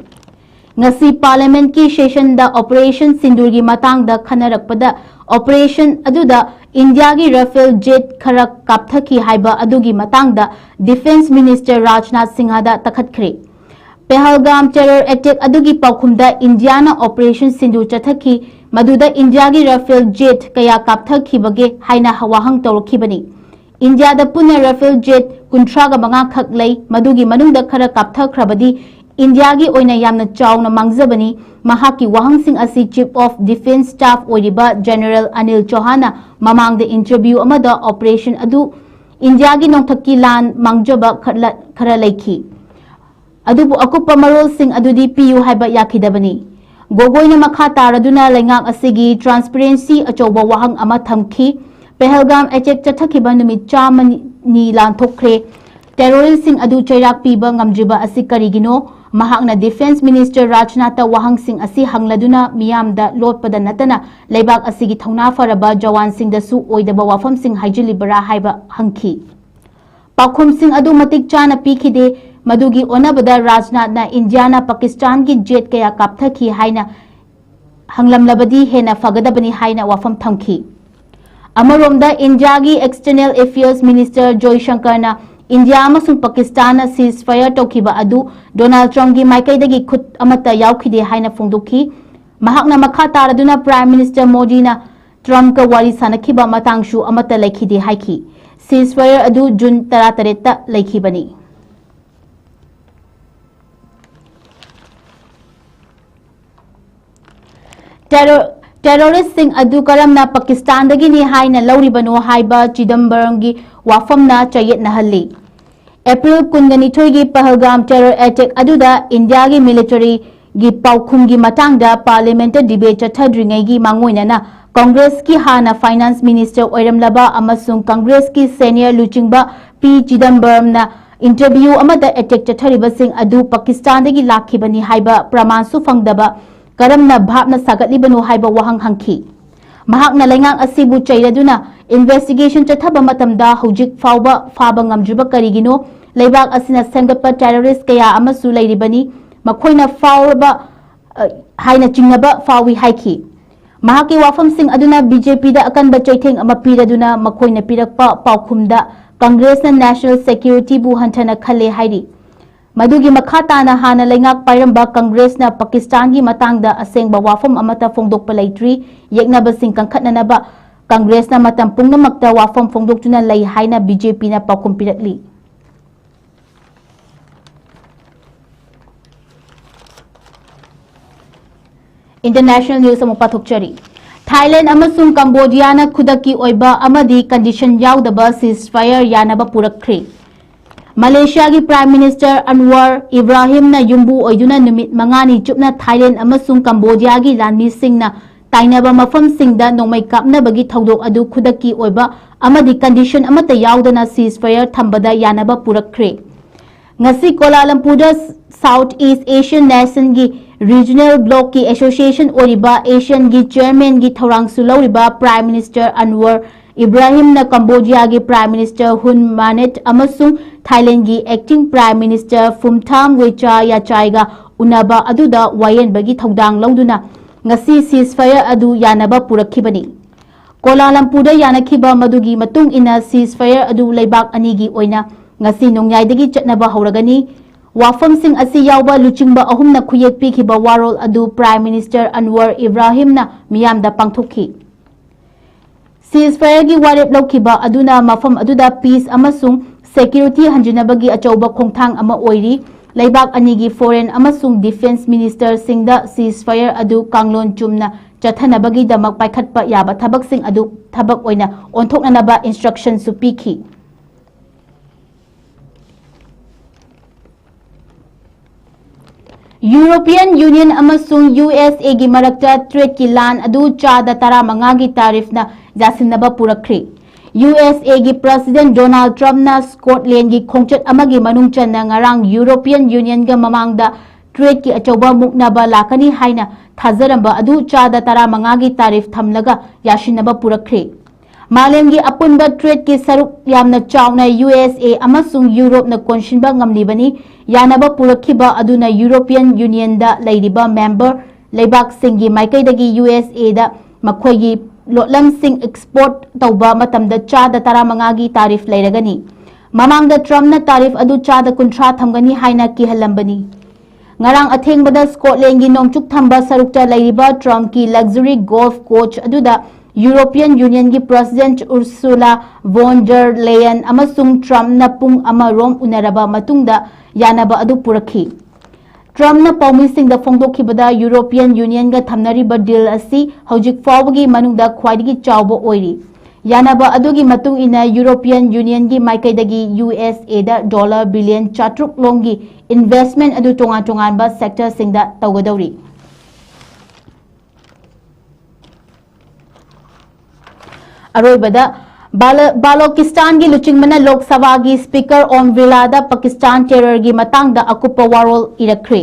ꯉꯁꯤ ꯄꯥꯔꯂꯤꯌꯥꯃꯦꯟꯠꯀꯤ ꯁꯦꯁꯟꯗ ꯑꯣꯄꯔꯦꯁꯟ ꯁꯤꯟꯗꯨꯔꯒꯤ ꯃꯇꯥꯡꯗ ꯈꯟꯅꯔꯛꯄꯗ, ꯑꯣꯄꯔꯦꯁꯟ ꯑꯗꯨꯗ ꯏꯟꯗꯤꯌꯥꯒꯤ ꯔꯥꯐꯦꯜ ꯖꯦꯠ ꯈꯔ ꯀꯥꯞꯊꯈꯤ ꯍꯥꯏꯕ ꯑꯗꯨꯒꯤ ꯃꯇꯥꯡꯗ defence minister Rajnath ꯁꯤꯡꯍꯗ ꯇꯛꯈꯠꯈ꯭ꯔꯦ꯫ ꯄꯦꯍꯜꯒꯥꯝ terror attack ꯑꯗꯨꯒꯤ ꯄꯥꯎꯈꯨꯝꯗ ꯏꯟꯗꯤꯌꯥꯅ ꯑꯣꯄꯔꯦꯁꯟ ꯁꯤꯟꯗꯨꯔ ꯆꯠꯊꯈꯤ, ꯃꯗꯨꯗ ꯏꯟꯗꯤꯌꯥꯒꯤ ꯔꯥꯐꯦꯜ ꯖꯦꯠ ꯀꯌꯥ ꯀꯥꯞꯊꯈꯤꯕꯒꯦ ꯍꯥꯏꯅ ꯋꯥꯍꯪ ꯇꯧꯔꯛꯈꯤꯕꯅꯤ꯫ ꯏꯟꯗꯤꯌꯥꯗ ꯄꯨꯟꯅ ꯔꯥꯐꯦꯜ ꯖꯦꯠ ꯀꯨꯟꯊ꯭ꯔꯥꯒ ꯃꯉꯥ ꯈꯛ ꯂꯩ, ꯃꯗꯨꯒꯤ ꯃꯅꯨꯡꯗ ꯈꯔ ꯀꯥꯞꯊꯈ꯭ꯔꯕꯗꯤ ꯏꯟꯗꯤꯌꯥꯒꯤ ꯑꯣꯏꯅ ꯌꯥꯝꯅ ꯆꯥꯎꯅ ꯃꯥꯡꯖꯕꯅꯤ꯫ ꯃꯍꯥꯛꯀꯤ ꯋꯥꯍꯪꯁꯤꯡ ꯑꯁꯤ ꯆꯤꯐ ꯑꯣꯐ ꯗꯤꯐꯦꯟꯁ ꯁ꯭ꯇꯥꯐ ꯑꯣꯏꯔꯤꯕ ꯖꯦꯅꯔꯦꯜ ꯑꯅꯤꯜ ꯆꯧꯍꯥꯟꯅ ꯃꯃꯥꯡꯗ ꯏꯟꯇꯔꯚ꯭ꯌꯨ ꯑꯃꯗ ꯑꯣꯄꯔꯦꯁꯟ ꯑꯗꯨ ꯏꯟꯗꯤꯌꯥꯒꯤ ꯅꯣꯡꯊꯛꯀꯤ ꯂꯥꯟ ꯃꯥꯡꯖꯕ ꯈꯔ ꯈꯔ ꯂꯩꯈꯤ꯫ ꯑꯗꯨꯕꯨ ꯑꯀꯨꯞꯄ ꯃꯔꯣꯜꯁꯤꯡ ꯑꯗꯨꯗꯤ ꯄꯤꯌꯨ ꯍꯥꯏꯕ ꯌꯥꯈꯤꯗꯕꯅꯤ꯫ ꯒꯣꯒꯣꯏꯅ ꯃꯈꯥ ꯇꯥꯔꯗꯨꯅ ꯂꯩꯉꯥꯛ ꯑꯁꯤꯒꯤ ꯇ꯭ꯔꯥꯟꯁꯄꯦꯔꯦꯟꯁꯤ ꯑꯆꯧꯕ ꯋꯥꯍꯪ ꯑꯃ ꯊꯝꯈꯤ꯫ ꯄꯦꯍꯜꯒꯥꯝ ꯑꯦꯇꯦꯛ ꯆꯠꯊꯈꯤꯕ ꯅꯨꯃꯤꯠ ꯆꯥꯝꯃꯅꯤ ꯂꯥꯟꯊꯣꯛꯈ꯭ꯔꯦ꯫ ꯇꯦꯔꯣꯔꯤꯁ꯭ꯠꯁꯤꯡ ꯑꯗꯨ ꯆꯩꯔꯥꯛ ꯄꯤꯕ ꯉꯝꯗ꯭ꯔꯤꯕ ꯑꯁꯤ ꯀꯔꯤꯒꯤꯅꯣ? ꯃꯍꯥꯛꯅ ꯗꯤꯐꯦꯟꯁ ꯃꯤꯅꯤꯁꯇꯔ ꯔꯥꯖꯅꯥꯊꯇ ꯋꯥꯍꯪꯁꯤꯡ ꯑꯁꯤ ꯍꯪꯂꯗꯨꯅ ꯃꯤꯌꯥꯝꯗ ꯂꯣꯠꯄꯗ ꯅꯠꯇꯅ ꯂꯩꯕꯥꯛ ꯑꯁꯤꯒꯤ ꯊꯧꯅꯥ ꯐꯔꯕ ꯖꯋꯥꯟꯁꯤꯡꯗꯁꯨ ꯑꯣꯏꯗꯕ ꯋꯥꯐꯝꯁꯤꯡ ꯍꯥꯏꯖꯤꯜꯂꯤꯕꯔꯥ ꯍꯥꯏꯕ ꯍꯪꯈꯤ꯫ ꯄꯥꯎꯈꯨꯝꯁꯤꯡ ꯑꯗꯨ ꯃꯇꯤꯛ ꯆꯥꯅ ꯄꯤꯈꯤꯗꯦ꯫ ꯃꯗꯨꯒꯤ ꯑꯣꯟꯅꯕꯗ ꯔꯥꯖꯅꯥꯊꯅ ꯏꯟꯗꯤꯌꯥꯅ ꯄꯥꯀꯤꯁꯇꯥꯟꯒꯤ ꯖꯦꯠ ꯀꯌꯥ ꯀꯥꯞꯊꯈꯤ ꯍꯥꯏꯅ ꯍꯪꯂꯝꯂꯕꯗꯤ ꯍꯦꯟꯅ ꯐꯒꯗꯕꯅꯤ ꯍꯥꯏꯅ ꯋꯥꯐꯝ ꯊꯝꯈꯤ꯫ ꯑꯃꯔꯣꯝꯗ, ꯏꯟꯗꯤꯌꯥꯒꯤ External Affairs Minister ꯖꯣꯏꯁꯪꯀꯔꯅ ꯏꯟꯗꯤꯌꯥ ꯑꯃꯁꯨꯡ ꯄꯥꯀꯤꯁꯇꯥꯟꯅ ceasefire ꯇꯧꯈꯤꯕ ꯑꯗꯨ ꯗꯣꯅꯥꯜꯗ ꯇ꯭ꯔꯝꯞꯀꯤ ꯃꯥꯏꯀꯩꯗꯒꯤ ꯈꯨꯠ ꯑꯃꯠꯇ ꯌꯥꯎꯈꯤꯗꯦ ꯍꯥꯏꯅ ꯐꯣꯡꯗꯣꯛꯈꯤ꯫ ꯃꯍꯥꯛꯅ ꯃꯈꯥ ꯇꯥꯔꯗꯨꯅ Prime Minister ꯃꯣꯗꯤꯅ ꯇ꯭ꯔꯝꯞꯀ ꯋꯥꯔꯤ ꯁꯥꯅꯈꯤꯕ ꯃꯇꯥꯡꯁꯨ ꯑꯃꯠꯇ ꯂꯩꯈꯤꯗꯦ ꯍꯥꯏꯈꯤ꯫ Ceasefire ꯑꯗꯨ ꯖꯨꯟ ꯇꯔꯥꯇꯔꯦꯠꯇ ꯂꯩꯈꯤꯕꯅꯤ꯫ ꯇꯦꯔꯣ-, ꯇꯦꯔꯣꯔꯤꯁ꯭ꯠꯁꯤꯡ ꯑꯗꯨ ꯀꯔꯝꯅ ꯄꯥꯀꯤꯁꯇꯥꯟꯗꯒꯤꯅꯤ ꯍꯥꯏꯅ ꯂꯧꯔꯤꯕꯅꯣ ꯍꯥꯏꯕ ꯆꯤꯗꯝꯕꯔꯝꯒꯤ ꯋꯥꯐꯝꯅ ꯆꯌꯦꯠꯅꯍꯜꯂꯤ꯫ ꯑꯦꯄ꯭ꯔꯤꯜ ꯀꯨꯟꯒ ꯅꯤꯊꯣꯏꯒꯤ ꯄꯍꯜꯒꯥꯝ terror attack ꯑꯗꯨꯗ ꯏꯟꯗꯤꯌꯥꯒꯤ military ꯒꯤ ꯄꯥꯎꯈꯨꯝꯒꯤ ꯃꯇꯥꯡꯗ parliament ꯇ debate ꯆꯠꯊꯗ꯭ꯔꯤꯉꯩꯒꯤ ꯃꯥꯡꯑꯣꯏꯅꯅ ꯀꯪꯒ꯭ꯔꯦꯁꯀꯤ ꯍꯥꯟꯅ finance minister ꯑꯣꯏꯔꯝꯂꯕ ꯑꯃꯁꯨꯡ ꯀꯪꯒ꯭ꯔꯦꯁꯀꯤ senior ꯂꯨꯆꯤꯡꯕ ꯄꯤ ꯆꯤꯗꯝꯕꯔꯝꯅ interview ꯑꯃꯗ attack ꯆꯠꯊꯔꯤꯕꯁꯤꯡ ꯑꯗꯨ ꯄꯥꯀꯤꯁꯇꯥꯟꯗꯒꯤ ꯂꯥꯛꯈꯤꯕꯅꯤ ꯍꯥꯏꯕ ꯄ꯭ꯔꯃꯥꯟꯁꯨ ꯐꯪꯗꯕ ꯀꯔꯝꯅ ꯚꯥꯞꯅ ꯁꯥꯒꯠꯂꯤꯕꯅꯣ ꯍꯥꯏꯕ ꯋꯥꯍꯪ ꯍꯪꯈꯤ꯫ ꯃꯍꯥꯛꯅ ꯂꯩꯉꯥꯛ ꯑꯁꯤꯕꯨ ꯆꯩꯔꯗꯨꯅ investigation ꯆꯠꯊꯕ ꯃꯇꯝꯗ ꯍꯧꯖꯤꯛ ꯐꯥꯎꯕ ꯐꯥꯕ ꯉꯝꯗ꯭ꯔꯤꯕ ꯀꯔꯤꯒꯤꯅꯣ? ꯂꯩꯕꯥꯛ ꯑꯁꯤꯅ ꯁꯦꯝꯒꯠꯄ terrorist ꯀꯌꯥ ꯑꯃꯁꯨ ꯂꯩꯔꯤꯕꯅꯤ, ꯃꯈꯣꯏꯅ ꯐꯥꯎꯔꯕ, ꯑ, ꯍꯥꯏꯅ ꯆꯤꯡꯅꯕ ꯐꯥꯎꯏ ꯍꯥꯏꯈꯤ꯫ ꯃꯍꯥꯛꯀꯤ ꯋꯥꯐꯝꯁꯤꯡ ꯑꯗꯨꯅ BJP ꯗ ꯑꯀꯟꯕ ꯆꯩꯊꯦꯡ ꯑꯃ ꯄꯤꯔꯗꯨꯅ ꯃꯈꯣꯏꯅ ꯄꯤꯔꯛꯄ ꯄꯥꯎꯈꯨꯝꯗ ꯀꯪꯒ꯭ꯔꯦꯁꯅ national security ꯕꯨ ꯍꯟꯊꯅ ꯈꯜꯂꯦ ꯍꯥꯏꯔꯤ꯫ ꯃꯗꯨꯒꯤ ꯃꯈꯥ ꯇꯥꯅ ꯍꯥꯟꯅ ꯂꯩꯉꯥꯛ ꯄꯥꯏꯔꯝꯕ ꯀꯪꯒ꯭ꯔꯦꯁꯅ ꯄꯥꯀꯤꯁꯇꯥꯟꯒꯤ ꯃꯇꯥꯡꯗ ꯑꯁꯦꯡꯕ ꯋꯥꯐꯝ ꯑꯃꯠꯇ ꯐꯣꯡꯗꯣꯛꯄ ꯂꯩꯇ꯭ꯔꯤ꯫ ꯌꯦꯛꯅꯕꯁꯤꯡ ꯀꯟꯈꯠꯅꯅꯕ ꯀꯪꯒ꯭ꯔꯦꯁꯅ ꯃꯇꯝ ꯄꯨꯝꯅꯃꯛꯇ ꯋꯥꯐꯝ ꯐꯣꯡꯗꯣꯛꯇꯨꯅ ꯂꯩ ꯍꯥꯏꯅ BJP ꯅ ꯄꯥꯎꯈꯨꯝ ꯄꯤꯔꯛꯂꯤ꯫ International news ꯑꯃꯨꯛ ꯄꯥꯊꯣꯛꯆꯔꯤ꯫ ꯊꯥꯏꯂꯦꯟꯗ ꯑꯃꯁꯨꯡ ꯀꯝꯕꯣꯗꯤꯌꯥꯅ ꯈꯨꯗꯛꯀꯤ ꯑꯣꯏꯕ ꯑꯃꯗꯤ condition ꯌꯥꯎꯗꯕ ceasefire ꯌꯥꯅꯕ ꯄꯨꯔꯛꯈ꯭ꯔꯦ꯫ ꯃꯂꯦꯁꯤꯌꯥꯒꯤ Prime Minister ꯑꯟꯋꯔ ꯏꯕ꯭ꯔꯥꯍꯤꯝꯅ ꯌꯨꯝꯕꯨ ꯑꯣꯏꯗꯨꯅ ꯅꯨꯃꯤꯠ ꯃꯉꯥꯅꯤ ꯆꯨꯞꯅ ꯊꯥꯏꯂꯦꯟꯗ ꯑꯃꯁꯨꯡ ꯀꯝꯕꯣꯗꯤꯌꯥꯒꯤ ꯂꯥꯟꯃꯤꯁꯤꯡꯅ ꯇꯥꯏꯅꯕ ꯃꯐꯝꯁꯤꯡꯗ ꯅꯣꯡꯃꯩ ꯀꯥꯞꯅꯕꯒꯤ ꯊꯧꯗꯣꯛ ꯑꯗꯨ ꯈꯨꯗꯛꯀꯤ ꯑꯣꯏꯕ ꯑꯃꯗꯤ condition ꯑꯃꯠꯇ ꯌꯥꯎꯗꯅ ceasefire ꯊꯝꯕꯗ ꯌꯥꯅꯕ ꯄꯨꯔꯛꯈ꯭ꯔꯦ꯫ ꯉꯁꯤ ꯀꯣꯂꯥꯂꯝꯄꯨꯔꯗ South East Asian Nation ꯒꯤ regional block ꯀꯤ association ꯑꯣꯏꯔꯤꯕ ASEAN ꯒꯤ chairman ꯒꯤ ꯊꯧꯔꯥꯡꯁꯨ ꯂꯧꯔꯤꯕ Prime Minister ꯑꯟꯋꯔ ꯏꯕ꯭ꯔꯥꯍꯤꯝꯅ ꯀꯝꯕꯣꯗꯤꯌꯥꯒꯤ Prime Minister ꯍꯨꯟ ꯃꯥꯅꯦꯠ ꯑꯃꯁꯨꯡ ꯊꯥꯏꯂꯦꯟꯗꯒꯤ acting Prime Minister ꯐꯨꯝꯊꯥꯝ ꯋꯦꯆꯥ ꯌꯥꯆꯥꯏꯒ ꯎꯅꯕ ꯑꯗꯨꯗ ꯋꯥꯌꯦꯟꯕꯒꯤ ꯊꯧꯗꯥꯡ ꯂꯧꯗꯨꯅ ꯉꯁꯤ ceasefire ꯑꯗꯨ ꯌꯥꯅꯕ ꯄꯨꯔꯛꯈꯤꯕꯅꯤ꯫ ꯀꯣꯂꯥꯂꯝꯄꯨꯔꯗ ꯌꯥꯅꯈꯤꯕ ꯃꯗꯨꯒꯤ ꯃꯇꯨꯡ ꯏꯟꯅ ceasefire ꯑꯗꯨ ꯂꯩꯕꯥꯛ ꯑꯅꯤꯒꯤ ꯑꯣꯏꯅ ꯉꯁꯤ ꯅꯣꯡꯌꯥꯏꯗꯒꯤ ꯆꯠꯅꯕ ꯍꯧꯔꯒꯅꯤ꯫ ꯋꯥꯐꯝꯁꯤꯡ ꯑꯁꯤ ꯌꯥꯎꯕ ꯂꯨꯆꯤꯡꯕ ꯑꯍꯨꯝꯅ ꯈꯨꯌꯦꯛ ꯄꯤꯈꯤꯕ ꯋꯥꯔꯣꯜ ꯑꯗꯨ Prime Minister ꯑꯟꯋꯔ ꯏꯕ꯭ꯔꯥꯍꯤꯝꯅ ꯃꯤꯌꯥꯝꯗ ꯄꯥꯡꯊꯣꯛꯈꯤ꯫ Ceasefireꯒꯤ ꯋꯥꯔꯦꯞ ꯂꯧꯈꯤꯕ ꯑꯗꯨꯅ ꯃꯐꯝ ꯑꯗꯨꯗ peace ꯑꯃꯁꯨꯡ security ꯍꯟꯖꯤꯟꯅꯕꯒꯤ ꯑꯆꯧꯕ ꯈꯣꯡꯊꯥꯡ ꯑꯃ ꯑꯣꯏꯔꯤ꯫ ꯂꯩꯕꯥꯛ ꯑꯅꯤꯒꯤ foreign ꯑꯃꯁꯨꯡ defence ministerꯁꯤꯡꯗ ceasefire ꯑꯗꯨ ꯀꯥꯡꯂꯣꯟ ꯆꯨꯝꯅ ꯆꯠꯊꯅꯕꯒꯤꯗꯃꯛ ꯄꯥꯏꯈꯠꯄ ꯌꯥꯕ ꯊꯕꯛꯁꯤꯡ ꯑꯗꯨ ꯊꯕꯛ ꯑꯣꯏꯅ ꯑꯣꯟꯊꯣꯛꯅꯅꯕ instructionꯁꯨ ꯄꯤꯈꯤ꯫ European Union ꯑꯃꯁꯨꯡ USAꯒꯤ ꯃꯔꯛꯇ tradeꯀꯤ ꯂꯥꯟ ꯑꯗꯨ ꯆꯥꯗ ꯇꯔꯥꯃꯉꯥꯒꯤ tariffꯅ ꯌꯥꯁꯤꯟꯅꯕ ꯄꯨꯔꯛꯈ꯭ꯔꯦ꯫ USAꯒꯤ President Donald Trumpꯅ Scotlandꯒꯤ ꯈꯣꯡꯆꯠ ꯑꯃꯒꯤ ꯃꯅꯨꯡ ꯆꯟꯅ ꯉꯔꯥꯡ European Unionꯒ ꯃꯃꯥꯡꯗ tradeꯀꯤ ꯑꯆꯧꯕ ꯃꯨꯛꯅꯕ ꯂꯥꯛꯀꯅꯤ ꯍꯥꯏꯅ ꯊꯥꯖꯔꯝꯕ ꯑꯗꯨ ꯆꯥꯗ ꯇꯔꯥꯃꯉꯥꯒꯤ tariff ꯊꯝꯂꯒ ꯌꯥꯁꯤꯟꯅꯕ ꯄꯨꯔꯛꯈ꯭ꯔꯦ꯫ ꯃꯥꯂꯦꯝꯒꯤ ꯑꯄꯨꯟꯕ tradeꯀꯤ ꯁꯔꯨꯛ ꯌꯥꯝꯅ ꯆꯥꯎꯅ USA ꯑꯃꯁꯨꯡ Europeꯅ ꯀꯣꯟꯁꯤꯟꯕ ꯉꯝꯂꯤꯕꯅꯤ꯫ ꯌꯥꯅꯕ ꯄꯨꯔꯛꯈꯤꯕ ꯑꯗꯨꯅ European Unionꯗ ꯂꯩꯔꯤꯕ member ꯂꯩꯕꯥꯛꯁꯤꯡꯒꯤ ꯃꯥꯏꯀꯩꯗꯒꯤ USAꯗ ꯃꯈꯣꯏꯒꯤ ꯂꯣꯠꯂꯝꯁꯤꯡ export ꯇꯧꯕ ꯃꯇꯝꯗ ꯆꯥꯗ ꯇꯔꯥꯃꯉꯥꯒꯤ tariff ꯂꯩꯔꯒꯅꯤ꯫ ꯃꯃꯥꯡꯗ Trumpꯅ tariff ꯑꯗꯨ ꯆꯥꯗ ꯀꯨꯟꯊ꯭ꯔꯥ ꯊꯝꯒꯅꯤ ꯍꯥꯏꯅ ꯀꯤꯍꯜꯂꯝꯕꯅꯤ꯫ ꯉꯔꯥꯡ ꯑꯊꯦꯡꯕꯗ Scotlandꯒꯤ ꯅꯣꯡꯆꯨꯞ ꯊꯪꯕ ꯁꯔꯨꯛꯇ ꯂꯩꯔꯤꯕ Trumpꯀꯤ luxury golf coach ꯑꯗꯨꯗ European Unionꯒꯤ President Ursula von der Leyen ꯑꯃꯁꯨꯡ Trumpꯅ ꯄꯨꯡ ꯑꯃ ꯔꯣꯝ ꯎꯅꯔꯕ ꯃꯇꯨꯡꯗ ꯌꯥꯅꯕ ꯑꯗꯨ ꯄꯨꯔꯛꯈꯤ꯫ Trumpꯅ ꯄꯥꯎꯃꯤꯁꯤꯡꯗ ꯐꯣꯡꯗꯣꯛꯈꯤꯕꯗ European Unionꯒ ꯊꯝꯅꯔꯤꯕ deal ꯑꯁꯤ ꯍꯧꯖꯤꯛ ꯐꯥꯎꯕꯒꯤ ꯃꯅꯨꯡꯗ ꯈ꯭ꯋꯥꯏꯗꯒꯤ ꯆꯥꯎꯕ ꯑꯣꯏꯔꯤ꯫ ꯌꯥꯅꯕ ꯑꯗꯨꯒꯤ ꯃꯇꯨꯡ ꯏꯟꯅ European Unionꯒꯤ ꯃꯥꯏꯀꯩꯗꯒꯤ USAꯗ dollar billion ꯆꯥꯇ꯭ꯔꯨꯛ ꯂꯣꯝꯒꯤ investment ꯑꯗꯨ ꯇꯣꯉꯥꯟ ꯇꯣꯉꯥꯟꯕ sectorꯁꯤꯡꯗ ꯇꯧꯒꯗꯧꯔꯤ꯫ ꯑꯔꯣꯏꯕꯗ, ꯕꯥꯂ-, ꯕꯥꯂꯣꯀꯤꯁꯇꯥꯟꯒꯤ ꯂꯨꯆꯤꯡꯕꯅ ꯂꯣꯛ ꯁꯚꯥꯒꯤ Speaker Om Birlada ꯄꯥꯀꯤꯁꯇꯥꯟ terrorꯒꯤ ꯃꯇꯥꯡꯗ ꯑꯀꯨꯞꯄ ꯋꯥꯔꯣꯜ ꯏꯔꯛꯈ꯭ꯔꯦ꯫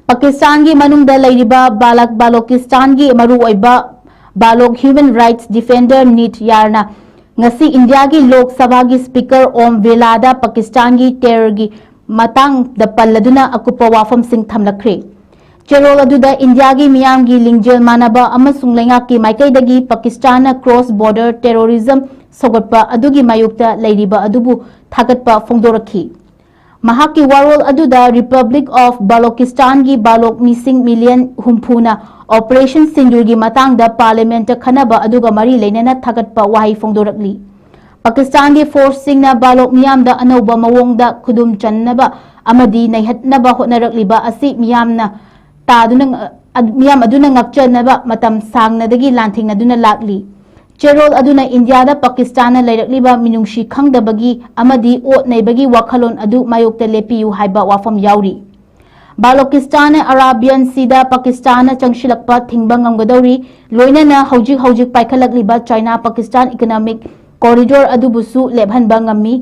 ꯄꯥꯀꯤꯁꯇꯥꯟꯒꯤ ꯃꯅꯨꯡꯗ ꯂꯩꯔꯤꯕ ꯕꯥꯂꯛ ꯕꯥꯂꯣꯀꯤꯁꯇꯥꯟꯒꯤ ꯃꯔꯨꯑꯣꯏꯕ ꯕꯥꯂꯣꯛ human rights defender ꯅꯤꯠ ꯌꯥꯔꯅ ꯉꯁꯤ ꯏꯟꯗꯤꯌꯥꯒꯤ ꯂꯣꯛ ꯁꯚꯥꯒꯤ Speaker Om Birlada ꯄꯥꯀꯤꯁꯇꯥꯟꯒꯤ terrorꯒꯤ ꯃꯇꯥꯡꯗ ꯄꯜꯂꯗꯨꯅ ꯑꯀꯨꯞꯄ ꯋꯥꯐꯝꯁꯤꯡ ꯊꯝꯂꯛꯈ꯭ꯔꯦ꯫ ꯆꯦꯔꯣꯜ ꯑꯗꯨꯗ ꯏꯟꯗꯤꯌꯥꯒꯤ ꯃꯤꯌꯥꯝꯒꯤ ꯂꯤꯡꯖꯦꯜ ꯃꯥꯟꯅꯕ ꯑꯃꯁꯨꯡ ꯂꯩꯉꯥꯛꯀꯤ ꯃꯥꯏꯀꯩꯗꯒꯤ ꯄꯥꯀꯤꯁꯇꯥꯟꯅ cross border terrorism ꯁꯧꯒꯠꯄ ꯑꯗꯨꯒꯤ ꯃꯥꯌꯣꯛꯇ ꯂꯩꯔꯤꯕ ꯑꯗꯨꯕꯨ ꯊꯥꯒꯠꯄ ꯐꯣꯡꯗꯣꯔꯛꯈꯤ꯫ ꯃꯍꯥꯛꯀꯤ ꯋꯥꯔꯣꯜ ꯑꯗꯨꯗ Republic of Balochistanꯒꯤ ꯕꯥꯂꯣꯛ ꯃꯤꯁꯤꯡ ꯃꯤꯂꯤꯌꯟ ꯍꯨꯝꯐꯨꯅ Operation Sindoorꯒꯤ ꯃꯇꯥꯡꯗ Parliamentꯇ ꯈꯟꯅꯕ ꯑꯗꯨꯒ ꯃꯔꯤ ꯂꯩꯅꯅ ꯊꯥꯒꯠꯄ ꯋꯥꯍꯩ ꯐꯣꯡꯗꯣꯔꯛꯂꯤ꯫ ꯄꯥꯀꯤꯁꯇꯥꯟꯒꯤ forceꯁꯤꯡꯅ ꯕꯥꯂꯣꯛ ꯃꯤꯌꯥꯝꯗ ꯑꯅꯧꯕ ꯃꯑꯣꯡꯗ ꯈꯨꯗꯨꯝ ꯆꯟꯅꯕ ꯑꯃꯗꯤ ꯅꯩꯍꯠꯅꯕ ꯍꯣꯠꯅꯔꯛꯂꯤꯕ ꯑꯁꯤ ꯃꯤꯌꯥꯝꯅ ꯇꯥꯗꯨꯅ, ꯃꯤꯌꯥꯝ ꯑꯗꯨꯅ ꯉꯥꯛꯆꯅꯕ ꯃꯇꯝ ꯁꯥꯡꯅꯗꯒꯤ ꯂꯥꯟꯊꯦꯡꯅꯗꯨꯅ ꯂꯥꯛꯂꯤ꯫ ꯆꯦꯔꯣꯜ ꯑꯗꯨꯅ ꯏꯟꯗꯤꯌꯥꯗ ꯄꯥꯀꯤꯁꯇꯥꯟꯅ ꯂꯩꯔꯛꯂꯤꯕ ꯃꯤꯅꯨꯡꯁꯤ ꯈꯪꯗꯕꯒꯤ ꯑꯃꯗꯤ ꯑꯣꯠ ꯅꯩꯕꯒꯤ ꯋꯥꯈꯜꯂꯣꯟ ꯑꯗꯨ ꯃꯥꯌꯣꯛꯇ ꯂꯦꯞꯄꯤꯌꯨ ꯍꯥꯏꯕ ꯋꯥꯐꯝ ꯌꯥꯎꯔꯤ꯫ ꯕꯥꯂꯣꯀꯤꯁꯇꯥꯟꯅ ꯑꯔꯥꯕꯤꯌꯟ ꯁꯤꯗ ꯄꯥꯀꯤꯁꯇꯥꯟꯅ ꯆꯪꯁꯤꯜꯂꯛꯄ ꯊꯤꯡꯕ ꯉꯝꯒꯗꯧꯔꯤ, ꯂꯣꯏꯅꯅ ꯍꯧꯖꯤꯛ ꯍꯧꯖꯤꯛ ꯄꯥꯏꯈꯠꯂꯛꯂꯤꯕ ꯆꯥꯏꯅꯥ ꯄꯥꯀꯤꯁꯇꯥꯟ economic corridor ꯑꯗꯨꯕꯨꯁꯨ ꯂꯦꯞꯍꯟꯕ ꯉꯝꯃꯤ꯫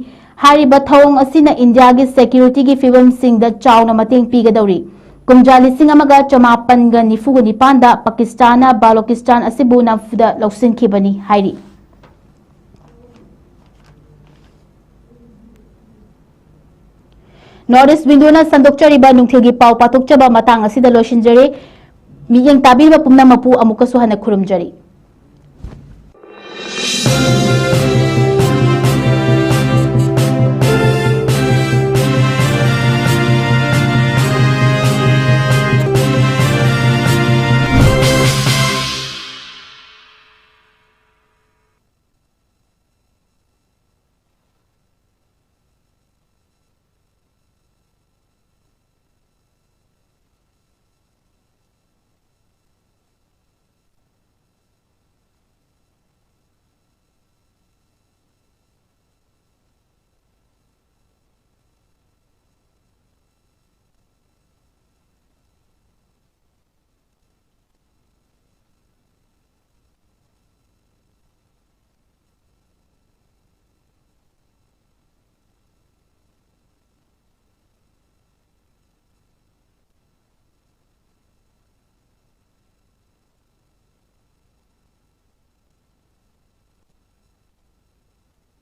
ꯍꯥꯏꯔꯤꯕ ꯊꯧꯑꯣꯡ ꯑꯁꯤꯅ ꯏꯟꯗꯤꯌꯥꯒꯤ securityꯒꯤ ꯐꯤꯕꯝꯁꯤꯡꯗ ꯆꯥꯎꯅ ꯃꯇꯦꯡ ꯄꯤꯒꯗꯧꯔꯤ꯫ ꯀꯨꯝꯖꯥ ꯂꯤꯁꯤꯡ ꯑꯃꯒ ꯆꯃꯥꯄꯟꯒ ꯅꯤꯐꯨꯒ ꯅꯤꯄꯥꯟꯗ ꯄꯥꯀꯤꯁꯇꯥꯟꯅ ꯕꯥꯂꯣꯀꯤꯁꯇꯥꯟ ꯑꯁꯤꯕꯨ ꯅꯝꯐꯨꯗ ꯂꯧꯁꯤꯟꯈꯤꯕꯅꯤ ꯍꯥꯏꯔꯤ꯫ North East Windowꯅ ꯁꯟꯗꯣꯛꯆꯔꯤꯕ ꯅꯨꯡꯊꯤꯜꯒꯤ ꯄꯥꯎ ꯄꯥꯊꯣꯛꯆꯕ ꯃꯇꯥꯡ ꯑꯁꯤꯗ ꯂꯣꯏꯁꯤꯟꯖꯔꯦ꯫ ꯃꯤꯠꯌꯦꯡ ꯇꯥꯕꯤꯔꯤꯕ ꯄꯨꯝꯅꯃꯛꯄꯨ ꯑꯃꯨꯛꯀꯁꯨ ꯍꯟꯅ ꯈꯨꯔꯨꯝꯖꯔꯤ꯫